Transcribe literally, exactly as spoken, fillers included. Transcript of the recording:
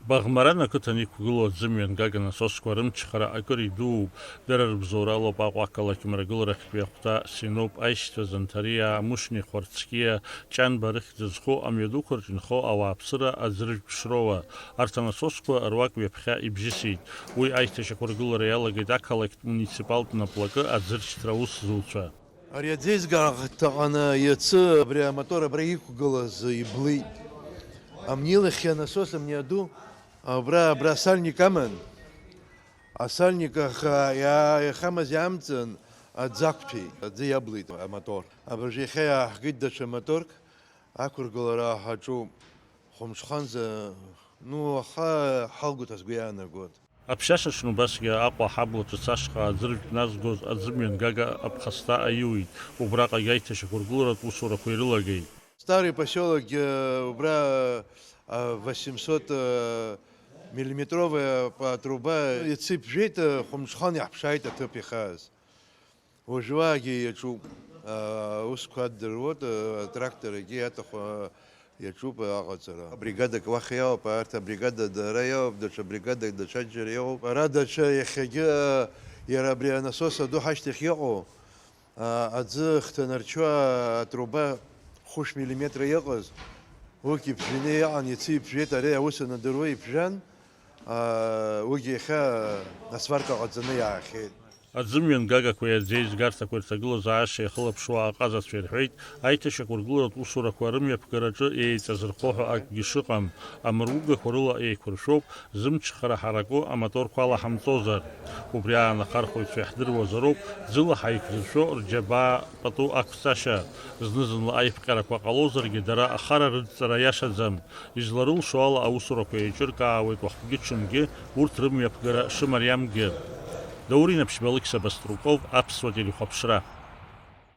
Баӷмаран ақыҭан иқәгылоу аӡымҩангага насосқәа рымчхара акыр идууп. Дара рыбзоуралоуп Аҟәа ақалақь мрагыларахьтәи ахәҭа Синоп аишьцәа Занҭариаа, Мушни, Хәарцкиа, Ҷанба рыхьӡ зху амҩадуқәа рҿы инхо ауааԥсыра аӡыржәтә шроуа. Арҭ анасосқәа руак ҩаԥхьа ибжьысит. Уи аиҭашьақәыргылара иалагеит ақалақьтә муниципалтә наплакы аӡыршьҭра аусзуҩцәа. Ари аӡеизгарҭаҟны иацы абри амотор абра иқәгылаз иблит. Амни илахь анасос, амни аду, абра, абра асальник аман. Асальник аха иа-, иахамаз иамҵын, аӡы ақәҭәеит, аӡы иаблит амотор. Абыржә иахьа иааҳгеит даҽа моторк, ақәыргылара ҳаҿуп. Хәымҽханӡа, ну, аха ҳалгоит ҳазгәы иаанагоит. Аԥшьашаҽны убасгьы Аҟәа аҳабла ҿыц ашҟа аӡыржәтә назгоз аӡымҩангага аԥхасҭа аиуит, убраҟагь аиҭашьақәыргыларатә усурақәа ирылагеит. Старый посёлокгьы убра, а, восемьсот, а, миллиметровая па-, труба иацы иԥжәеит, а, Хәымҽхан иаҳԥшааит аҭыԥ иахьааз. Уажәуаагьы иаҿуп, а, аусқәа аддыруеит, а, атракторгьы иаҭаху, а, иаҿуп аҟаҵара. Бригадак уахь иоуп, арҭ абригада дара иоуп, даҽа бригадак даҽаџьара иоуп. Ара даҽа иахьагьы, а, иара абри анасос аду ҳашьҭахь иҟоу, а, аӡы хҭанарчуа атруба хәышә миллиметра иҟаз, уигь иԥжәаны иҟан, иацы иԥжәеит, ари аус анадыруа иԥжәан, а, уигь иахьа асварка ҟаҵаны иаахьеит. Аӡымҩангагақәеи аӡеизгарҭақәеи рҭагылазаашьа иахылаԥшуа аҟазацәа ирҳәеит, аиҭашьақәыргыларатә усурақәа рымҩаԥгараҿы еиҵазырхо ҳәа акгьы шыҟам, амыругақәа рыла еиқәыршәоуп, зымчхара ҳараку амоторқәа алаҳамҵозар. Убри аан ахархәаҩцәа иаҳдыруазароуп, ӡыла ҳаиқәзыршәо рџьабаа пату ақәҵашьа. Зны-зынла аиԥҟьарақәа ҟалозаргьы, дара ахара рыдҵара иашаӡам. Изларылшо ала аусурақәа еиҿыркаауеит уахгьы-ҽынгьы урҭ рымҩаԥгара шымариамгьы. Даур Инаԥшьба, Алықьса Баструков, Аԥсуа телехәаԥшра.